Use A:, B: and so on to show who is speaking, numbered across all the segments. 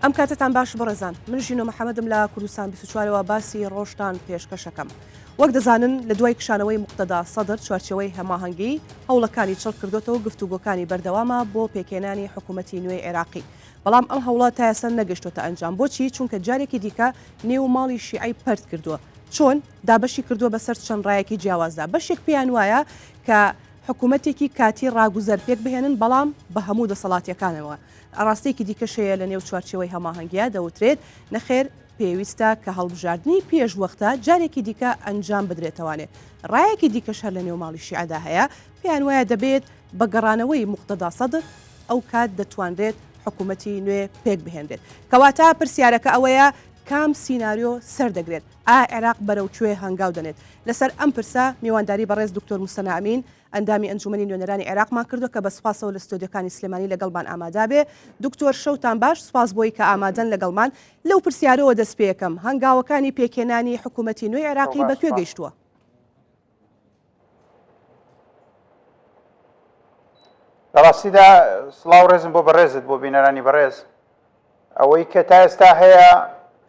A: ئەم کاتەتان باش بەڕێزان من ژینۆ محەممەدم لە کوردستان 24ەوە باسی ڕۆژتان پێشکەشەکەم وەک دەزانن لە دوای کشانەوەی موقتەدا سەدر چوارچێوەی هەماهەنگی هەوڵەکانی چڕ کردۆتەوە گفتوگۆکانی بەردەوامە بۆ پێکهێنانی حکوومەتی نوێی عێراقی بەڵام ئەم هەوڵە تا ئێستا نەگەشتۆتە ئەنجام بۆچی چونکە جارێکی دیکە نێو ماڵی شیعەی پەرت کردووە چۆن دابەشی کردووە بەسەر چەند ڕایەکی جیاوازدا بەشێک پێیان وایە کە حکوومەتێکی کاتی ڕاگوزەر پێک بهێنن بەڵام بە هەموو دەسەڵاتیەکانەوە ئاڕاستەیەکی دیکەش هەیە لە نێو چوارچێوەی هەماهەنگیە دەوترێت نەخێر پێویستە کە هەڵبژاردنی پێش وەختە جارێکی دیکە ئەنجام بدرێتەوانێ ڕایەکی دیکەش هەر لە نێو ماڵی شیعەدا هەیە پێیان وایە دەبێت بە گەڕانەوەی موقتەدا سەدر ئەو کات دەتوانرێت حکوومەتی نوێ پێک بهێنرێت کەواتە پرسیارەکە ئەوەیە کام سیناریۆ سەردەگرێت ئایا عێراق بەرەو کوێ هەنگاو دەنێت لەسەر ئەم پرسە میوانداری بەڕێز دکتۆر موسەنا ئەمین ئەندامی ئەنجومەنی نوێنەرانی عێراقمان کردووە کە بە سوپاسەوە لە ستۆدیۆکانی سلێمانی لەگەڵمان ئامادابێ. دکتۆر شەوتان باش، سوپاس بۆی کە ئامادەن لەگەڵمان. لەو پرسیارەوە دەست پێکەم، هەنگاوەکانی پێکهێنانی حکومەتی نوێی عێراقی بە کوێ گەیشتووە؟
B: لە ڕاستیدا سڵاو ڕێزم بۆ بەڕێزت بۆ بینەرانی بەڕێز ئەوەی کە تا ئێستا هەیە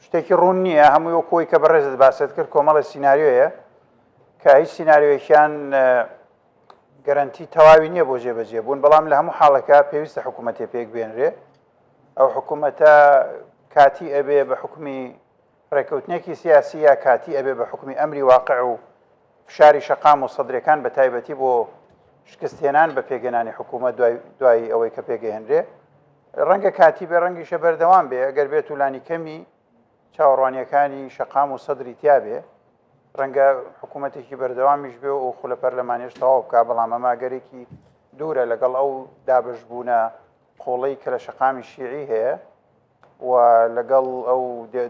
B: شتێکی ڕوون نییە هەمووی وەکۆی کە بەڕێزت باست کرد کۆمەڵی سیناریۆیە کە هیچ سیناریۆیەکیان گەرەنتی تەواوی نییە بۆ جێبەجێ بوون بەڵام لە هەموو حاڵەکە پێویستە حکوومەتێ پێک بێنرێ ئەو حکوومەتە کاتی ئەبێ بە حکومی ڕێککەوتنێکی سیاسی یا کاتی ئەبێ بە حکومی ئەمری واقع و فشاری شەقام و سەدرەکان بە تایبەتی بۆ شکستهێنان بە پێگەنانی حکوومەت دوای دوایی ئەوەی کە پێگەهێنرێ ڕەنگە کاتی بێ ڕەنگیشە بەردەوام بێ ئەگەر بێت و لانی کەمی چاوەڕوانیەکانی شەقام و سەدری تیابێ ڕەنگە حکوومەتێکی بەردەوامیش بێ و خولە پەرلەمانیش تەواو بکا بەڵام ئەمە ئەگەرێکی دوورە لەگەڵ ئەو دابەشبوونە قوڵەی کە لە شەقامی شیعی هەیە و لەگەڵ ئەو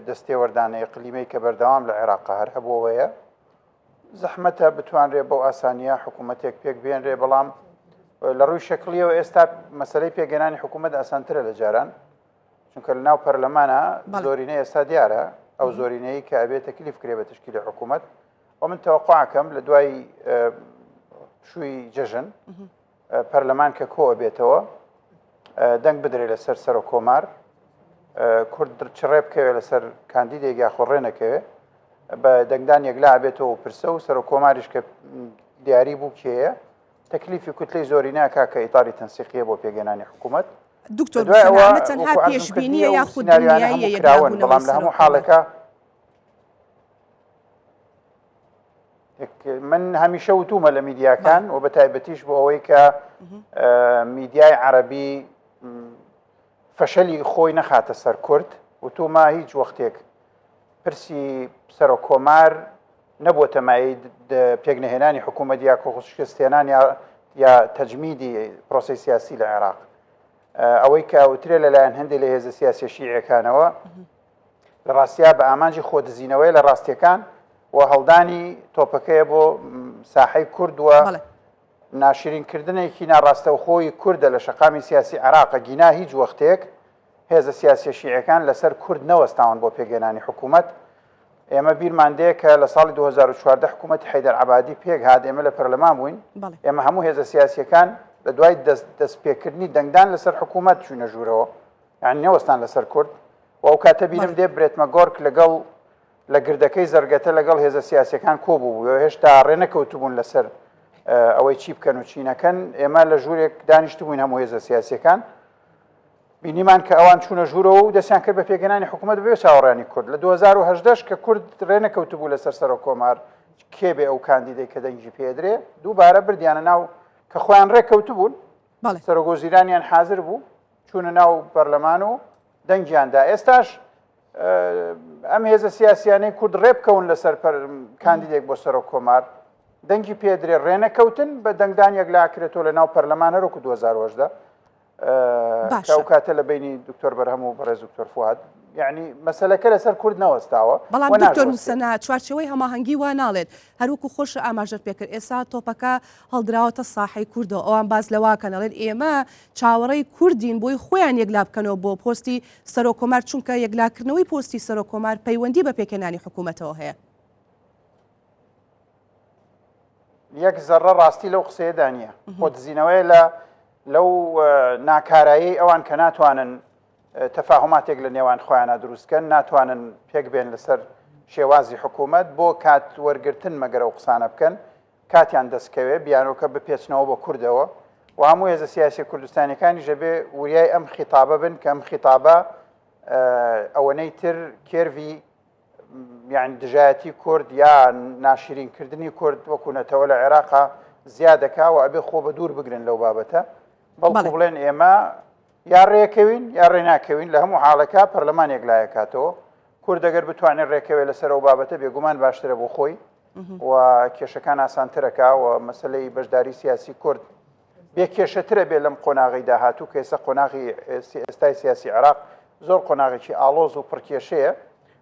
B: دەستێوەردانە ئیقلیمەی کە بەردەوام لە عێراق هەر هەبووەیە زەحمەتە بتوانرێ بەو ئاسانیە حکوومەتێک پێک بێنرێ بەڵام لە ڕووی شکلیەوە ئێستا مەسلەی پێگەنانی حکوومەت ئاسانترە لە جاران چونکە لە ناو پەرلەمانە زۆرینە ئێستا دیارە ئەو زۆرینەی کە ئەبێت تەکلیف کرێ بە تشکیلی حکوومەت و من تەوەقعکەم لە دوای پشووی جەژن پەرلەمان کە کۆ ئەبێتەوە دەنگ بدرێ لەسەر سەرۆک کۆمار کورد چڕێ بکەوێ لەسەر کاندیدێک یاخۆ ڕێ نەکەوێ بە دەنگدان یەکلا ئەبێتەوە و پرسە و سەرۆک کۆماریش کە دیاری بوو کێیە تەکلیفی کوتلەی زۆری ناکا کە ئیتاری تەنسیقیە بۆ پێگەنانی حکوومەت
A: دکتۆر ئەوە تەنها پێشبینیە یاخود دڵنیاییە
B: کراون بەڵام لە هەموو حاڵێکە من هەمیشە وتومە لە میدیاکان و بە تایبەتیش بۆ ئەوەی کە میدیای عەربی فەشەلی خۆی نەخاتە سەر کورد وتومە هیچ وەختێک پرسی سەرۆک کۆمار نەبووەتە مایەی پێکنەهێنانی حکوومەت یا شکستهێنان یا تەجمیدی پرۆسەی سیاسی لە عێراق. ئەوەی کە ئەوترێ لەلایەن هەندێک لە هێزە سیاسیە شیعیەکانەوە لە ڕاستیا بە ئامانجی خۆدزینەوەی لە ڕاستیەکان و هەڵدانی تۆپەکەیە بۆ ساحەی کورد و ناشرینکردنێکی ناڕاستەوخۆی کوردە لە شەقامی سیاسی عێراق گینا هیچ وەختێک هێزە سیاسیە شیعەکان لەسەر کورد نەوەستاون بۆ پێکهێنانی حکوومەت. ئێمە بیرمان دێ کە لە ساڵی 2014 حکوومەتی حەیدەر عەبادی پێک هات، ئێمە لە پەرلەمان بووین، ئێمە هەموو هێزە سیاسیەکان لە دوای دەستپێکردنی دەنگدان لەسەر حکوومەت چووینە ژوورەوە، یانی نەوەستان لەسەر کورد و ئەو کاتە بیرم دێ برێت مەگۆرک لەگەڵ لە گردەکەی زەرگەتە لەگەڵ هێزە سیاسیەکان کۆ بوو هێشتا ڕێ نەکەوتبوون لەسەر ئەوەی چی بکەن و چی نەکەن. ئێمە لە ژوورێک دانیشتبووین هەموو هێزە سیاسیەکان بینیمان کە ئەوان چوونە ژوورەوە و دەستیان کرد بە پێکهێنانی حکوومەت بەبێ چاوەڕوانی کورد. لە 2018 کە کورد ڕێ نەکەوتبوو لەسەر سەرۆک کۆمار کێ بێ ئەو کاندیدەی کە دەنگی پێدرێ، دووبارە بردیانە ناو کە خۆیان ڕێک کەوتبوون، سەرۆک وەزیرانیان حازر بوو، چوونە ناو پەرلەمان و دەنگیان دا. ئێستاش ئەم هێزە سیاسیانەی کورد ڕێ بکەون لەسەر کاندیدێک بۆ سەرۆک کۆمار دەنگی پێدرێ ڕێ نەکەوتن بە دەنگدان یەکلاکرێتەوە لە ناو پەرلەمان هەروەکو 2018 باشە ئەو کاتە لە بینی دکتۆر بەرهەم و بەڕێز دکتۆر فواد یعنی مەسەلەکە لەسەر کورد نەوەستاوە
A: بەڵام دکتۆر موسەنا چوارچەوەی هەماهەنگی وا ناڵێت هەروەکو خۆش ئاماژەت پێکرد ئێستا تۆپەکە هەڵدراوەتە ساحەی کوردەوە ئەوان باس لەواکەن ئەڵێن ئێمە چاوەڕێی کوردین بۆی خۆیان یەکلا بکەنەوە بۆ پۆستی سەرۆک کۆمار چونکە یەکلاکردنەوەی پۆستی سەرۆک کۆمار پەیوەندی بە پێکهێنانی حکوومەتەوە هەیە.
B: یەک زەڕە ڕاستی لەو قسەیەدا نییە. خۆدزینەوەیە لە لەو ناکارایەی ئەوان کە ناتوانن. تەفاهوماتێک لە نێوان خۆیانە دروستکەن، ناتوانن پێک بێن لەسەر شێوازی حکوومەت بۆ کات وەرگرتن مەگەر ئەو قسانە بکەن کاتیان دەستکەوێ بیانۆکە بپێچنەوە بە کوردەوە و هەموو هێزە سیاسی کوردستانیەکانیش دەبێ وریای ئەم خیتابە بن کە ئەم خیتابە ئەوەنەی تر کێرڤی یعنی دژایەتی کورد یا ناشرینکردنی کورد وەکو نەتەوە لە عێراقا زیادەکا و ئەبێ خۆ بە دوور بگرن لەو بابەتە بەڵکو بڵێن ئێمە یا ڕێکەوین یا ڕێ ناکەوین لە هەموو حاڵەکە پەرلەمان یەکلایەکاتەوە کورد ئەگەر بتوانێت ڕێکەوێت لەسەر ئەو بابەتە بێگومان باشترە بۆ خۆی و کێشەکان ئاسانترەکە و مەسلەی بەشداری سیاسی کورد بێ کێشەترە بێ لەم قۆناغی داهاتوو کە ئێستا قۆناغی ئێستای سیاسی عێراق زۆر قۆناغێکی ئاڵۆز و پڕکێشەیە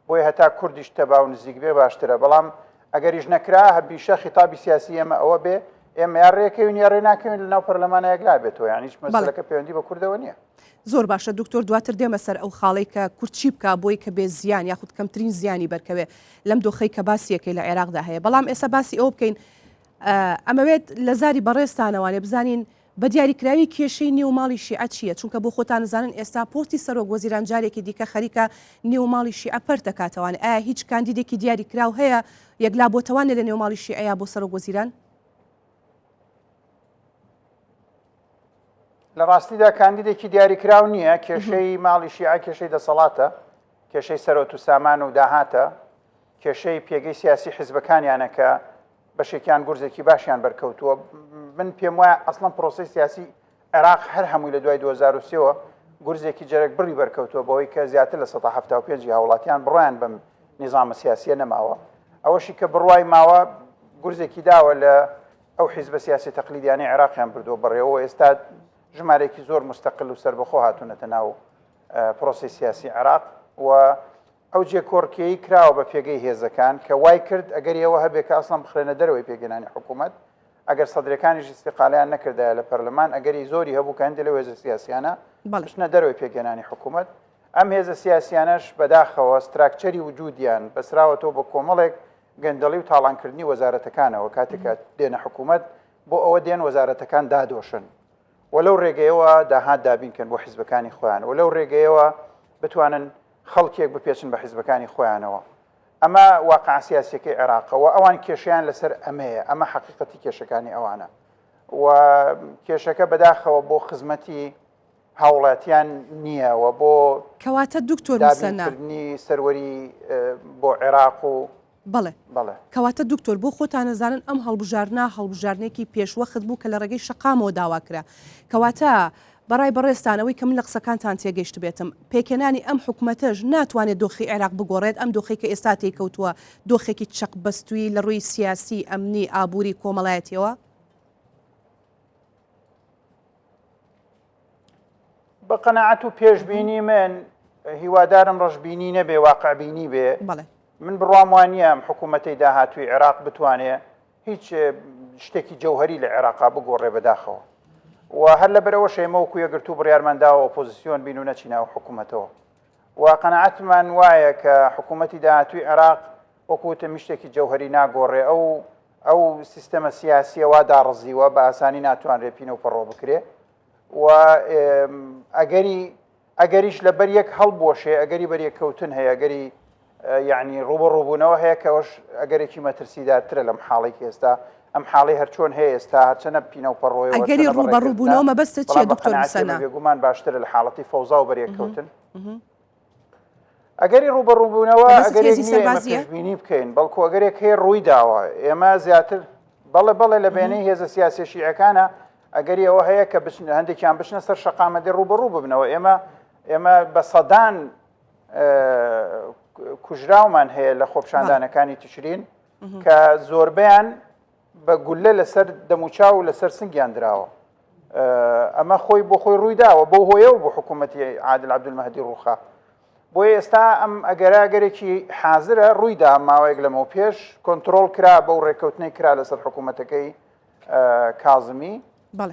B: بۆیە هەتا کوردیش تەبا و نزیک بێ باشترە بەڵام ئەگەریش نەکرا هەمیشە خیتابی سیاسی ئێمە ئەوە بێ ئێمە یا ڕێکەوین یا ڕێ ناکەوین لەناو پەرلەمانە یەکلا بێتەوە یان هیچ مەسەلەکە پەیوەندی بە کوردەوە نییە.
A: زۆر باشە دکتۆر دواتر دێمە سەر ئەو خاڵەی کە کورد چی بکا بۆی کە بێ زیان یاخود کەمترین زیانی بەرکەوێ لەم دۆخەی کە باسیەکەی لە عێراقدا هەیە بەڵام ئێستا باسی ئەوە بکەین ئەمەوێت لە زاری بەڕێزتانەوانێ بزانین بە دیاریکراوی کێشەی نێو ماڵی شیعە چییە؟ چونکە بۆ خۆتان ئەزانن ئێستا پۆستی سەرۆک وەزیران جارێکی دیکە خەریکە نێو ماڵی شیعە پەرت دەکاتەوانێ ئایا هیچ کاندیدێکی دیاریکراو هەیە یەکلا بۆتەوانێ لە نێو ماڵی شیعەیا بۆ سەرۆک وەزیران؟
B: لە ڕاستیدا کاندیدێکی دیاریکراو نییە، کێشەی ماڵی شیعە کێشەی دەسەڵاتە، کێشەی سەرۆت و سامان و داهاتە، کێشەی پێگەی سیاسی حیزبەکانیانە کە بەشێکیان گورزێکی باشیان بەرکەوتووە. من پێم وایە ئەسڵەن پرۆسەی سیاسی عێراق هەر هەمووی لە دوای 2003ەوە گورزێکی جەرگ بڕی بەرکەوتووە بەوەی کە زیاتر لە 75 هاوڵاتیان بڕوایان بەم نیزامە سیاسیە نەماوە. ئەوەشی کە بڕوای ماوە گورزێکی داوە لە ئەو حیزبە سیاسی تەقلیدیانەی عێراقیان بردووە بەڕێوە ئێستا ژمارێکی زۆر مستەقل و سەربەخۆ هاتوونەتە ناو پرۆسی سیاسی عێراق و ئەو جێکۆڕکێی کراوە بە پێگەی هێزەکان کە وای کرد ئەگەری ئەوە هەبێ کە ئەسڵەن بخرێنە دەرەوەی پێکهێنانی حکوومەت، ئەگەر سەدرەکانیش ئیستیقالەیان نەکردایە لە پەرلەمان ئەگەری زۆری هەبوو کە هەندێ لەو هێزە سیاسیانە بچنە دەرەوەی پێکهێنانی حکوومەت. ئەم هێزە سیاسیانەش بەداخەوە ستراکچەری وجودیان بەسراوەتەوە بە کۆمەڵێک گەندەڵی و تاڵانکردنی وەزارەتەکانەوە، کاتێک کە دێنە حکوومەت بۆ ئەوە دێن وەزارەتەکان دادۆشن و لەو ڕێگەیەوە داهات دابین کەن بۆ حیزبەکانی خۆیان و لەو ڕێگەیەوە بتوانن خەڵکێک بپێچن بە حیزبەکانی خۆیانەوە. ئەمە واقعە سیاسیەکەی عێراقە و ئەوان کێشەیان لەسەر ئەمەیە، ئەمە حەقیقەتی کێشەکانی ئەوانە و کێشەکە بەداخەوە بۆ خزمەتی هاوڵاتیان نییە و بۆ
A: کەواتە دکتۆر مسەنا
B: دابینکردنی سەروەری بۆ عێراق و
A: بەڵێ. بەڵێ. کەواتە دکتۆر بۆ خۆتان ئەزانن ئەم هەڵبژاردنە هەڵبژاردنێکی پێشوەخت بوو کە لە ڕێگەی شەقامەوە داوا کرا. کەواتە بە ڕای بەڕێزتان ئەوەی کە من لە قسەکانتان تێگەیشتبێتم پێکهێنانی ئەم حکومەتەش ناتوانێت دۆخی عێراق بگۆڕێت ئەم دۆخەی کە ئێستا تێی کەوتووە دۆخێکی چەقبەستووی لە ڕووی سیاسی، ئەمنی، ئابووری، کۆمەڵایەتیەوە؟
B: بە قەناعەت و پێشبینی من هیوادارم ڕەشبینی نەبێ واقعبینی بێ من بڕوام وانییە ئەم حکوومەتەی داهاتووی عێراق بتوانێ هیچ شتێکی جەوهری لە عێراقا بگۆڕێ بەداخەوە و هەر لەبەرەوە ئێمە وەکو یەکگرتوو بڕیارمان داوە ئۆپۆزیسیۆن بین و نەچینە ئەو حکوومەتەوە و قەناعەتمان وایە کە حکوومەتی داهاتووی عێراق وەکو وتم شتێکی جەوهری ناگۆڕێ ئەو ئەو سیستەمە سیاسیە وا داڕزیوە بە ئاسانی ناتوانرێ پینە و پەڕۆ بکرێ و ئەگەری ئەگەریش لە بەر یەک هەڵبوەشێ ئەگەری بەریەککەوتن هەیە ئەگەری یعنی ڕوبەڕووبوونەوە هەیە کە ئەوش ئەگەرێکی مەترسیدارترە لەم حاڵی کە ئێستا ئەم حاڵی هەرچۆن هەیە ئێستا هەرچەنە پینە و پەڕۆیەوە
A: ئەگەری ڕوبەڕووبوونەوە مەبەستت چییە دکتۆر مسەنا؟
B: بێگومان باشترە لە حاڵەتی فەوزا و بەریەککەوتن. ئەگەری ڕووبەڕووبوونەوە ئەگەرێک نییە ئێمە پێشبینی بکەین، بەڵکو ئەگەرێک هەیە ڕووی داوە. ئێمە زیاتر بەڵێ بەڵێ لە بێنەی هێزە سیاسیە شیعەکانە ئەگەری ئەوە هەیە کە بچن هەندێکیان بچنە سەر شەقامە دێ ڕووبەڕوو ببنەوە. ئێمە ئێمە بە سەدان کوژراومان هەیە لە خۆپشاندانەکانی تشرین کە زۆربەیان بە گوللە لەسەر دەموچاو و لەسەر سنگیان دراوە. ئەمە خۆی بۆ خۆی ڕووی داوە بەو هۆیەوە بۆ حکوومەتی عادل عەبدولمەهدی ڕووخا. بۆیە ئێستا ئەم ئەگەرە ئەگەرێکی حازرە ڕوویدا ماوەیەک لەمەو پێش کۆنتترۆل کرا بەو ڕێککەوتنەی کرا لەسەر حکوومەتەکەی کازمی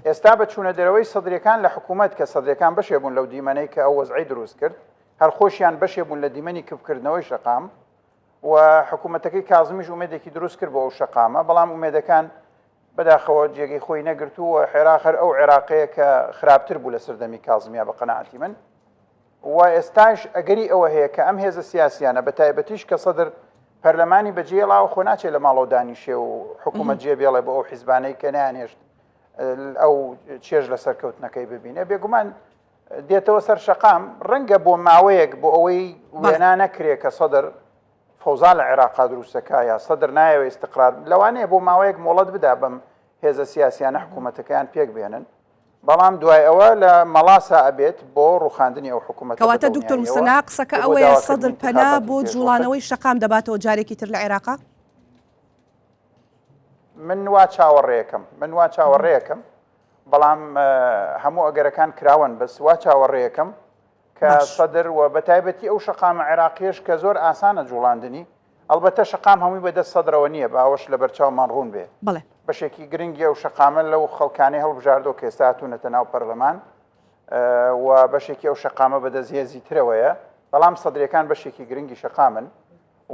B: ئێستا بە چوونە دەرەوەی سەدرەکان لە حکوومەت کە سەدرەکان بەشێ بوون لەو دیمەنەی کە ئەو وەزعی دروست کرد هەر خۆشیان بەشێ بوون لە دیمەنی کپکردنەوەی شەقام و حکوومەتەکەی کازمیش ئومێدێکی دروست کرد بۆ ئەو شەقامە، بەڵام ئومێدەکان بەداخەوە جێگەی خۆی نەگرت و عێراق هەر ئەو عێراقەیە کە خراپتر بوو لە سەردەمی کازمیا بە قەناعەتی من. و ئێستاش ئەگەری ئەوە هەیە کە ئەم هێزە سیاسیانە بە تایبەتیش کە سەدر پەرلەمانی بەجێڵاوە خۆ ناچێت لە ماڵەوە دانیشێ و حکوومەت جێ بێڵێ بۆ ئەو حیزبانەی کە نانێشت ئەو چێژ لە سەرکەوتنەکەی ببینێ بێگومان دێتەوە سەر شەقام ڕەنگە بۆ ماوەیەک بۆ ئەوەی وێنا نەکرێ کە سەدر فەوزا لە عێراقا دروستەکە یا سەدر نایەوە ئیستقرار لەوانەیە بۆ ماوەیەک مۆڵەت بدا بەم هێزە سیاسیانە حکوومەتەکەیان پێک بێنن بەڵام دوای ئەوە لە مەڵاسا ئەبێت بۆ ڕوخاندنی ئەو حکوومەتە
A: کەواتە دکتۆر مسەنا قسەکە ئەوەیە سەدر پەنا بۆ جوڵانەوەی شەقام دەباتەوە جارێکی تر لە عێراقا؟
B: من وا چاوەڕێکم من وا چاوەڕێکم بەڵام هەموو ئەگەرەکان کراوەن بەس وا چاوەڕێکم کە سەدر و بە تایبەتی ئەو شەقامە عێراقیش کە زۆر ئاسانە جوڵاندنی ئەڵبەتە شەقام هەمووی بەدەست سەدرەوە نییە باوەش لە بەرچاومان ڕوون بێ بەشێکی گرنگی ئەو شەقامە لەو خەڵکانی هەڵبژاردۆ کە ئێستا هاتوونەتە ناو پەرلەمان و بەشێکی ئەو شەقامە بەدەست هێزی ترەوەیە بەڵام سەدرەکان بەشێکی گرنگی شەقامن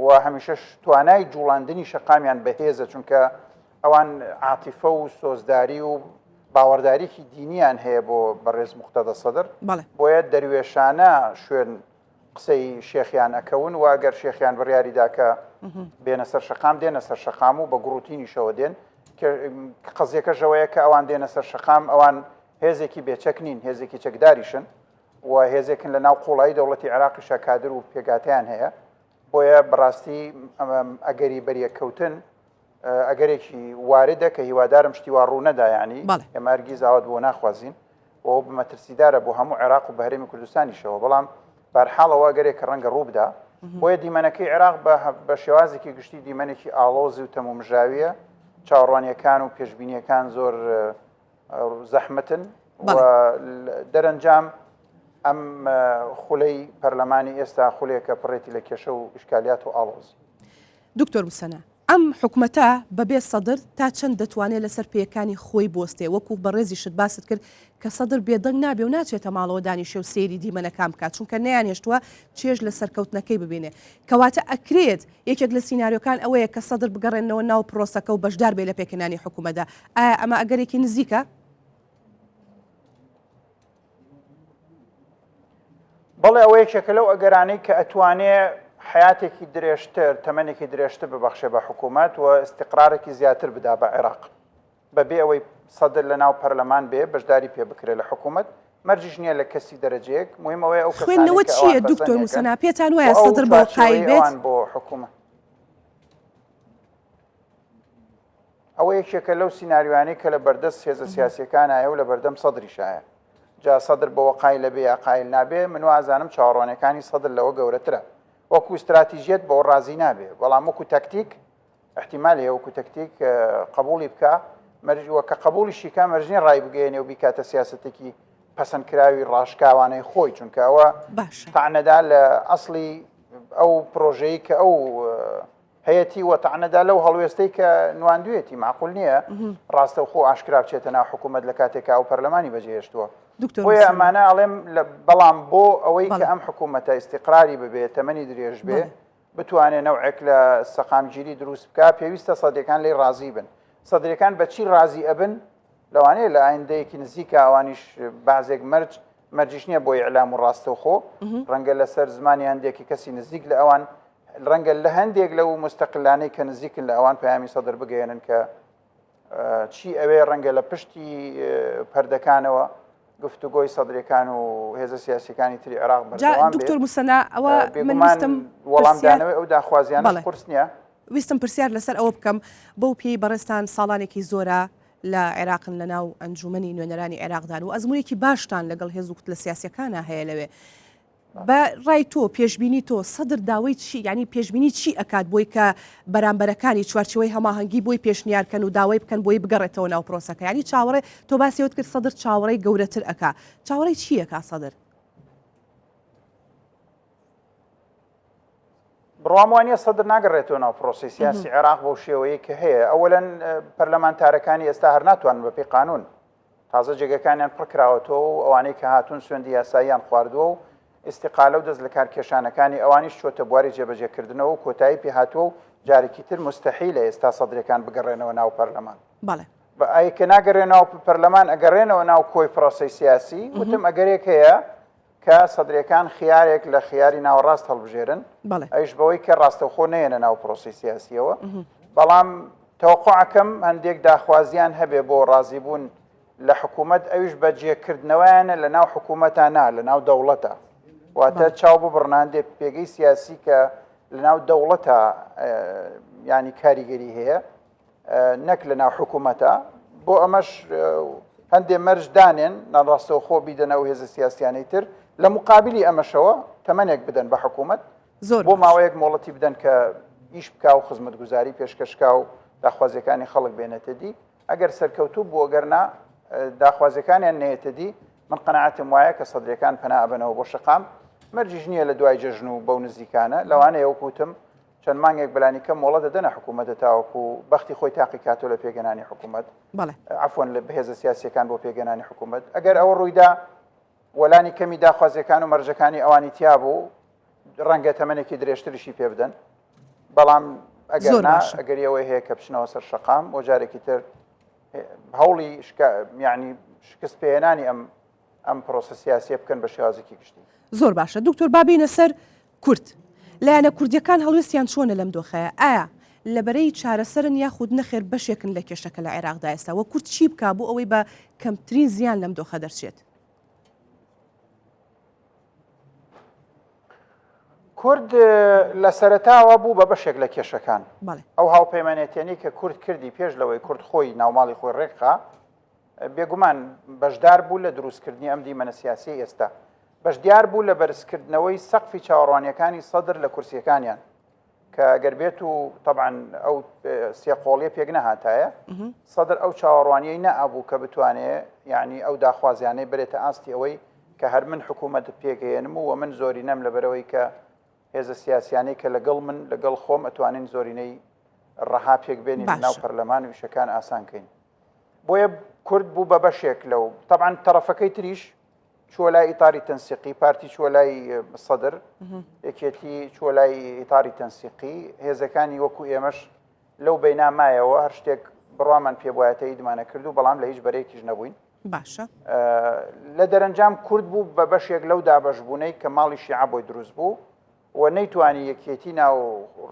B: و هەمیشەش توانای جوڵاندنی شەقامیان بەهێزە چونکە ئەوان عاتیفە و سۆزداری و باوەڕداریی دینیان هەیە بۆ بەڕێز مقتەدە سەدر بۆیە دەروێشانە شوێن قسەی شێخیان ئەکەون و ئەگەر شێخیان بڕیاری دا کە بێنە سەر شەقام دێنە سەر شەقام و بە گوڕوتینیشەوە دێن قەزیەکەش ئەوەیە کە ئەوان دێنە سەر شەقام ئەوان هێزێکی بێچەک نین هێزێکی چەکداریشن و هێزێکن لە ناو قوڵایی دەوڵەتی عێراقیشا کادر و پێکهاتەیان هەیە بۆیە بەڕاستی ئەگەری بەریەککەوتن ئەگەرێکی واردە کە هیوادارم شتی وا ڕوو نەدا یعنی ئێمە هەرگیز ئاوات بۆ ناخوازین و مەترسیدارە بۆ هەموو عێراق و بە هەرێمی کوردستانیشەوە بەڵام بارحاڵەوە ئەگەرێک کە ڕەنگە ڕوو بدا بۆیە دیمەنەکەی عێراق بە شێوازێکی گشتی دیمەنێکی ئاڵۆزی و تەمومژاویە چاوەڕوانیەکان و پێشبینیەکان زۆر زەحمەتن و دەرەنجام ئەم خولەی پەرلەمانی ئێستا خولێکە پڕێتی لە کێشە و ئیشکالیات و ئاڵۆزی.
A: دکتۆر موسەنا، ئەم حکومەتە بەبێ سەدر تا چەند دەتوانێت لەسەر پێیەکانی خۆی بوەستێ، وەکو بەڕێزیشت باست کرد کە سەدر بێدەنگ نابێ و ناچێتە ماڵەوە دانیشێ و سەیری دیمەنەکان بکات چونکە نەیانهێشتووە چێژ لە سەرکەوتنەکەی ببینێ کەواتە ئەکرێت یەکێک لە سیناریۆکان ئەوەیە کە سەدر بگەڕێننەوە ناو پرۆسەکە و بەشدار بێ لە پێکهێنانی حکومەتدا، ئایا ئەمە ئەگەرێکی نزیکە؟
B: بەڵێ ئەوە یەکێکە لەو ئەگەرانەی کە ئەتوانێ حیاتێکی درێژتر تەمەنێکی درێژتر ببەخشێ بە حکوومەت و ئیستیقرارێکی زیاتر بدا بە عێراق. بەبێ ئەوەی سەدر لە ناو پەرلەمان بێ بەشداری پێ بکرێ لە حکوومەت، مەرجیش نییە لە کەسی دەرەجەیەک، موهیم ئەوەیە ئەو کەسانەی
A: خوێندنەوەت
B: کە
A: چییە
B: ئەوان
A: دکتۆر
B: پەسەندی ئەکەن
A: موسەنا پێتان
B: و
A: وایە
B: ئەو
A: سەدر بەوە قایل
B: چوارچێوەی
A: بێت؟
B: ئەوان بۆ حکوومەت. ئەوە یەکێکە لەو سیناریۆیانەی کە لە بەردەست هێزە سیاسییەکانایە و لە بەردەم سەدریشایە. جا سەدر بەوە قایلە بێ یا قایل نابێ، من وازانم چاوەڕوانییەکانی سەدر لەوە گەورەترە. وەکوو ستراتیژیەت بەوە ڕازی نابێ، بەڵام وەکوو تەکتیک احتیمال هەیە وەکو تەکتیک قبوڵی بکا مەرج وە کە قبوڵیشی کا مەرج نییە ڕایبگەیەنێ و بیکاتە سیاسەتێکی پەسەندکراوی ڕاشکاوانەی خۆی چونکە ئەوە
A: باشە
B: تەعنەدا لە ئەسڵی ئەو پرۆژەی کە ئەو هەیەتی و تەعنەدا لەو هەڵوێستەی کە نواندوێتی معقول نییە ڕاستەوخۆ ئاشکرا بچێتە ناو حکوومەت لە کاتێکا ئەو پەرلەمانی بەجێهێشتووە
A: دکتۆر
B: بۆیە
A: مسلم.
B: ئەمانە ئەڵێم بەڵام بۆ ئەوەی کە
A: بەڵێ.
B: ئەم حکوومەتە ئیستیقراری ببێ تەمەنی درێژ بێ
A: بەڵێ.
B: بتوانێ نەوعێک لە سەقامگیری دروست بکا پێویستە سەدرەکان لێی ڕازی بن. سەدرەکان بە چی ڕازی ئەبن؟ لەوانەیە لە ئایندەیەکی نزیکا ئەوانیش بەعزێک مەرج، مەرجیش نییە بۆ ئیعلام و ڕاستەوخۆ، ڕەنگە لەسەر زمانی هەندێکی کەسی نزیک لە ئەوان، ڕەنگە لە هەندێک لەو موستەقلانەی کە نزیکن لە ئەوان پەیامی سەدر بگەیەنن کە چی ئەوێ ڕەنگە لە پشتی پەردەکانەوە گفتوگۆی سەدرەکان و هێزە سیاسیەکانی تری عێراق
A: بەردەوام بێت. دکتۆر موسەنا ئەوە من ویستم
B: وەڵامدانەوەی ئەو داخوازیانەش قورس نییە.
A: ویستم پرسیار لەسەر ئەوە بکەم بەو پێی بەڕێزتان ساڵانێکی زۆرە لە عێراقن لە ناو ئەنجومەنی نوێنەرانی عێراقدان و ئەزمونێکی باشتان لەگەڵ هێز و کوتلە سیاسیەکانا هەیە لەوێ بە ڕای تۆ پێشبینی تۆ سەدر داوای چی یانی پێشبینی چی ئەکات بۆی کە بەرامبەرەکانی چوارچێوەی هەماهەنگی بۆی پێشنیار کەن و داوای بکەن بۆی بگەڕێتەوە ناو پرۆسەکە یانی چاوەڕێ تۆ باسی ئەوت کرد سەدر چاوەڕێی گەورەتر ئەکا چاوەڕێی چی ئەکا سەدر؟
B: بڕوام وانە سەدر ناگەڕێتەوە ناو پرۆسی سیاسی عێراق بەو شێوەیە کە هەیە ئەوەلەن پەرلەمانتارەکانی ئێستا هەر ناتوانن بەپێی قانون تازە جێگەکانیان پڕکراوەتەوە و ئەوانەی کە هاتوون سوێندی یاساییان خواردووە و ئیستیقالە و دەست لەکارکێشانەکانی ئەوانیش چۆتە بواری جێبەجێکردنەوە و کۆتایی پێهاتووە و جارێکی تر موستەحیلە ئێستا سەدرەکان بگەڕێنەوە ناو پەرلەمان.
A: بەڵێ.
B: بە ئەی کە ناگەرێنەوە پەرلەمان ئەگەڕێنەوە ناو کۆی پرۆسەی سیاسی، وتم ئەگەرێک هەیە کە. کە سەدرەکان خیارێک لە خیاری ناوەڕاست هەڵبژێرن ئەویش بەوەی کە ڕاستەوخۆ نەیەنە ناو پرۆسی سیاسیەوە بەڵام تەوەقعەکەم هەندێک داخوازیان هەبێ بۆ ڕازیبوون لە حکوومەت ئەویش بە جێکردنەوەیانە لە ناو حکوومەتە نا لە ناو دەوڵەتە واتە چاو ببڕنە هەندێک پێگەی سیاسی کە لە ناو دەوڵەتە ینی کاریگەری هەیە نەک لە ناو حکوومەتە بۆ ئەمەش هەندێ مەرج دانێن ناڕاستەوخۆ بیدەنە ئەو هێزە سیاسیانەی تر لە مقابلی ئەمەشەوە تەمەنێک بدەن بە حکوومەت
A: زۆر
B: بۆ ماوەیەک مۆڵەتی بدەن کە ئیش بکا و خزمەتگوزاری پێشکەشکا و داخوازیەکانی خەڵک بێنێتە دی ئەگەر سەرکەوتوو بوو ئەگەر نا داخوازیەکانیان نەیەتە دی من قەناعەتم وایە کە سەدرەکان پەنا ئەبەنەوە بۆ شەقام مەرجیش نییە لە دوای جەژن و بەو نزیکانە لەوانەیە وەکو وتم چەند مانگێک بەلانی کەم مۆڵەت دەدەنە حکوومەتە تاوەکو بەختی خۆی تاقی کاتۆ لە پێگەنانی حکوومەت
A: بەڵێ
B: عەفوەن لە هێزە سیاسیەکان بۆ پێگەنانی حکوومەت ئەگەر ئەوە ڕوویدا وەلانی کەمی داخوازیەکان و مەرجەکانی ئەوانی تیا بوو ڕەنگە تەمەنێکی درێژتریشی پێ بدەن بەڵام ئەگەر
A: زۆر
B: نا
A: باشە.
B: ئەگەری ئەوەی هەیە کە بچنەوە سەر شەقام بۆ جارێکی تر هەوڵی شکا یعنی شکست پێهێنانی ئەم ئەم پرۆسە سیاسیە بکەن بە شێوازێکی گشتی.
A: زۆر باشە دکتۆر با بێینە سەر کورد. لایەنە کوردیەکان هەڵوێستیان چۆنە لەم دۆخەیە؟ ئایا لە بەرەی چارەسەرن یاخود نەخێر بەشێکن لە کێشەکە لە عێراقدا ئێستا وە کورد چی بکا بۆ ئەوەی بە کەمترین زیان لەم دۆخە دەرچێت؟
B: کورد لە سەرەتاوە بوو بە بەشێک لە کێشەکان. ئەو هاوپەیمانێتیانەی کە کورد کردی پێش لەوەی کورد خۆی ناوماڵی خۆی ڕێکخا، بێگومان بەشدار بوو لە دروستکردنی ئەم دیمەنە سیاسیەی ئێستا. بەشدار بوو لە بەرزکردنەوەی سەقفی چاوەڕوانیەکانی سەدر لە کورسیەکانیان کە گەر بێت و تەبعەن ئەو سێقۆڵیە پێک نەهاتایە سەدر ئەو چاوەڕوانیەی نەئەبوو کە بتوانێ یعنی ئەو داخوازیانەی بەرێتە ئاستی ئەوەی کە هەر من حکوومەت پێکهێنم و من زۆرینەم لەبەرەوەی کە هێزە سیاسیانەی کە لەگەڵ من لەگەڵ خۆم ئەتوانین زۆرینەی ڕەها پێک بێنین ناو پەرلەمان و ئیشەکان ئاسان کەین بۆیە کورد بوو بە بەشێک لەو تەبعەن تەرەفەکەی تریش چووە لای ئیتاری تەنسیقی پارتی چووە لای سەدر یەکێتی چووە لای ئیتاری تەنسیقی هێزەکانی وەکو ئێمەش لەو بەینا مایەوە هەر شتێک بڕوامان پێ بوایە تەیدمانە کرد و بەڵام لە هیچ بەرەیەکیش نەبووین
A: باشە
B: لە دەرەنجام کورد بوو بە بەشێک لەو دابەشبوونەی کە ماڵی شیعە بۆی دروست بوو و نەیتوانی یەکێتی ناو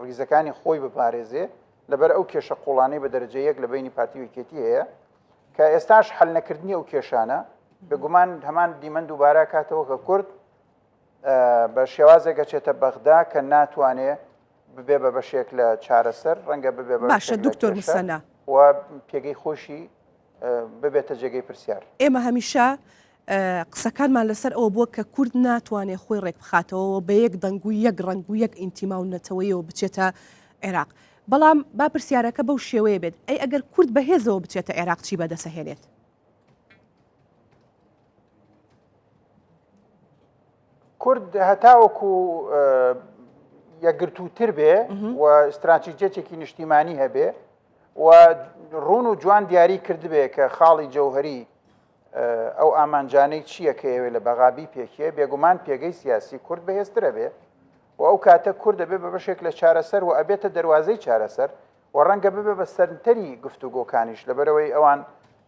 B: ڕیزەکانی خۆی بپارێزێ لەبەر ئەو کێشە قوڵانەی بە دەرەجە یەک لە بەینی پارتی و یەکێتی هەیە کە ئێستاش حل نەکردنی ئەو کێشانە بێگومان هەمان دیمەن دووبارە کاتەوە کە کورد بە شێوازێک ئەچێتە بەغدا کە ناتوانێ ببێ بە بەشێک لە چارەسەر ڕەنگە ببێ بە
A: باشە دکتۆر مسەنا
B: و پێگەی خۆشی ببێتە جێگەی پرسیار.
A: ئێمە هەمیشە قسەکانمان لەسەر ئەوە بووە کە کورد ناتوانێت خۆی ڕێکبخاتەوە و بە یەک دەنگ و یەک ڕەنگ و یەک ئینتیما و نەتەوەیەوە بچێتە عێراق. بەڵام با پرسیارەکە بەو شێوەیە بێت، ئەی ئەگەر کورد بە هێزەوە بچێتە عێراق چی بەدەسەهێنێت؟
B: کورد هەتاوەکو یەکگرتووتر بێ و ئیستراتیجیەتێکی نیشتیمانی هەبێ و ڕوون و جوان دیاری کردبێ کە خاڵی جەوهری ئەو ئامانجانەی چییە کە ئەوێ لە بەغا بیپێکێ، بێگومان پێگەی سیاسی کورد بەهێزتر ئەبێ و ئەو کاتە کورد ئەبێ بە بەشێک لە چارەسەر و ئەبێتە دەروازەی چارەسەر و ڕەنگە ببێ بە سەنتەری گفتوگۆکانیش لەبەرئەوەی ئەوان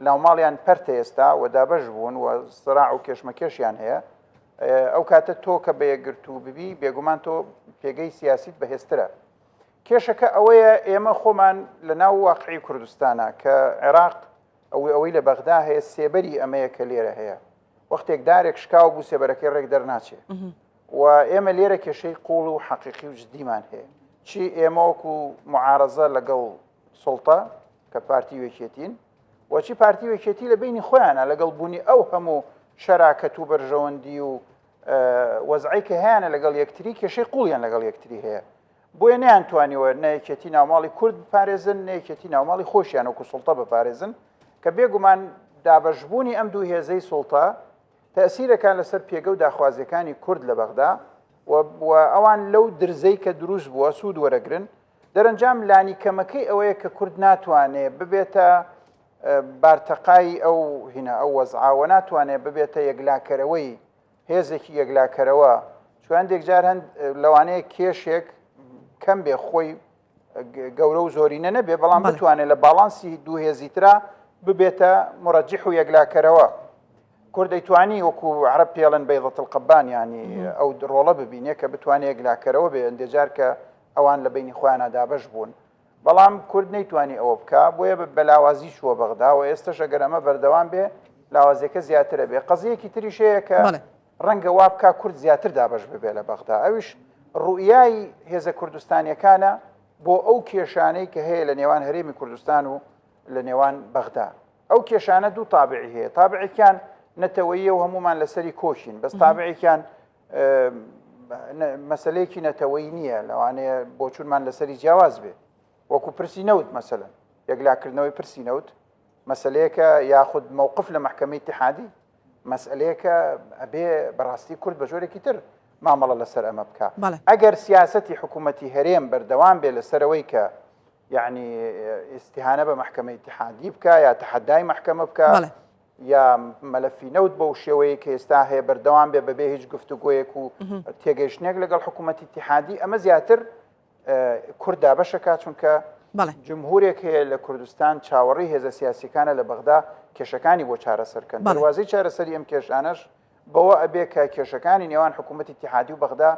B: ناوماڵیان پەرتە ئێستا و دابەش بوون و سراع و کێشمەکێشیان هەیە ئەو کاتە تۆ کە بە یەکگرتوو ببی بێگومان تۆ پێگەی سیاسیت بەهێزترە. کێشەکە ئەوەیە ئێمە خۆمان لە ناو واقعی کوردستانە کە عێراق ئەوەی ئەوەی لە بەغدا هەیە سێبەری ئەمەیە کە لێرە هەیە وەختێک دارێک شکاو بوو سێبەرەکەی ڕێک دەرناچێ و ئێمە لێرە کێشەی قوڵ و حەقیقی و جدیمان هەیە چی ئێمە وەکو معارەزە لەگەڵ سوڵتە کە پارتی و یەکێتین و چی پارتی و یەکێتی لە بینی خۆیانە لەگەڵ بوونی ئەو هەموو شەراکەت و بەرژەوەندی و وەزعی کە هەیەە لەگەڵ یەکتری کێشەی قوڵیان لەگەڵ یەکتری هەیە بۆیە نەیانتوانیوە نە یەکێتی ناوماڵی کورد بپارێزن نە یەکێتی ناوماڵی خۆشیان وەکو سوڵتە بپارێزن کە بێگومان دابەشبوونی ئەم دوو هێزەی سوڵتە تەئسیرەکان لەسەر پێگە و داخوازیەکانی کورد لە بەغدا و ئەوان لەو درزەی کە دروست بووە سوود وەرەگرن دەرەنجام لانی کەمەکەی ئەوەیە کە کورد ناتوانێ ببێتە بارتەقای ئەو هینە ئەو وەزعە و ناتوانێ ببێتە یەکلاکەرەوەی هێزێکی یەکلاکەرەوە چون هەندێک جار هەند لەوانەیە کێشێک کەم بێ خۆی گەورە و زۆرینە نەبێ بەڵام بتوانێت لە باڵانسی دوو هێزی ترا ببێتە مڕەجیح و یەکلاکەرەوە. کورد دەیتوانی وەکو عەرەب پێڵێن بەیضە القبان یانی ئەو ڕۆڵە ببینێ کە بتوانێت یەکلاکەرەوە بێ هەندێ جار کە ئەوان لە بینی خۆیانە دابەش بوون بەڵام کورد نەیتوانی ئەوە بکا بۆیە بە لاوازی چووە بەغدا و ئێستش ئەگەر ئەمە بەردەوام بێ لاوازیەکە زیاترە بێ قەزیەکی تریش هەیە کە ڕەنگە وا بکا کورد زیاتر دابەش ببێ لە بەغدا ئەویش ڕوئیای هێزە کوردستانیەکانە بۆ ئەو کێشانەی کە هەیە لە نێوان هەرێمی کوردستان و لە نێوان بەغدا ئەو کێشانە دوو تابعی هەیە تابعێکیان نەتەوەیە و هەمومان لەسەری کۆکین بەس تابعێکیان مەسلەیەکی نەتەوەی نییە لەوانەیە بۆچوونمان لەسەری جیاواز بێ وەکو پرسی نەوت مەسەلەن یەکلاکردنەوەی پرسی نەوت مەسلەیەکە یاخود مووقف لە محکمەی اتحادی مەسئلەیەکە ئەبێ بەڕاستی کورد بە جۆرێکی تر مامەڵە لەسەر ئەمە بکە ئەگەر سیاستی حکوومەتی هەرێم بەردەوام بێ لەسەرەوەی کە یعنی ئیسیهانە بە محکمە اتحادی بکە یا تحدای محکمە بکە یا مەلەفی نەوت بەو شێوەیە کە ئێستا هەیە بەردەوام بێ بەبێ هیچ گفتوگۆیەک و تێگەیشتنێک لەگەڵ حکوومەتی اتحادی ئەمە زیاتر کورد دابەشەکە چونکە جمهورێک هەیە لە کوردستان چاوەڕێی هێزە سیاسیەکانە لە بەغدا کێشەکانی بۆ چارەسەرکەن دەروازەی چارەسەری ئەم کێشانەش بەوە ئەبێ کە کێشەکانی نێوان حکوومەتی اتحادی و بەغدا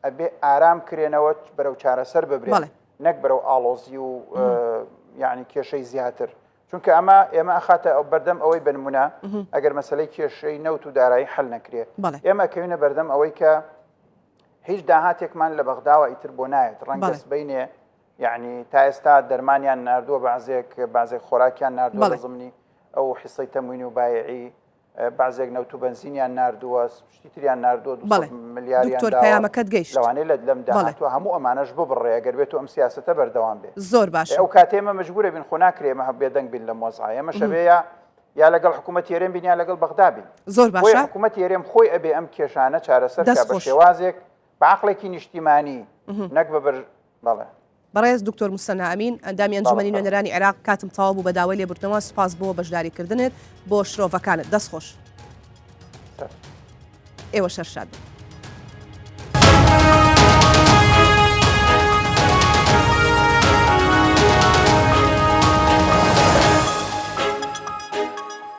B: ئەبێ ئارام کرێنەوە بەرەو چارەسەر ببرێن نەک بەرەو ئاڵۆزی و یعنی کێشەی زیاتر چونکە ئەمە ئێمە ئەخاتە ئەو بەردەم ئەوەی بنمونە ئەگەر مەسلەی کێشەی نەوت و دارایی حل نەکرێ ئێمە کەوینە بەردەم ئەوەی کە هیچ داهاتێکمان لە بەغداوە ئیتر بۆ نایەت ڕەنگە سبەینێ یعنی تا ئێستا دەرمانیان نردووە بەعزێک بازێک خۆراکیان نردووە لە زمنی ئەو حسەی تەموین و بایعی بەعزێک نەوت و بەنزینیان نردووە شتی تریان نردووە ملیاریان
A: پەیامەکەت گەیشت
B: لەوانەیە لە لەم داهاتوە هەموو ئەمانەش ببڕێ ئەگەر بێت و ئەم سیاستە بەردەوام بێ
A: زۆر باش
B: ئەو کاتێ ئێمە مجبورە بین خۆ ناکرێ ئێمە بێدەنگ بین لەم وەزعە ئێمە شەبێە یا لەگەڵ حکوومەتی هەرێم بین یا لەگەڵ بەغدا بین.
A: زۆر
B: بۆیە باشە. حکوومەتی هەرێم خۆی ئەبێ ئەم کێشانە چارەسەر
A: دەست
B: بکا بە
A: خۆش.
B: شێوازێک بە عەقڵێکی نیشتیمانی نەک بە بەر بەڵێ.
A: بەڕێز دکتۆر موسەنا ئەمین، ئەندامی
B: بەڵێ
A: ئەنجومەنی
B: بەڵێ.
A: نوێنەرانی عێراق، کاتم تەواو بوو بە داوای لێبوردنەوە، سوپاس بۆ بەشداریکردنت، بۆ شرۆڤەکانت. دەست خۆش.
B: سەر.
A: ئێوەش هەر شاد بن.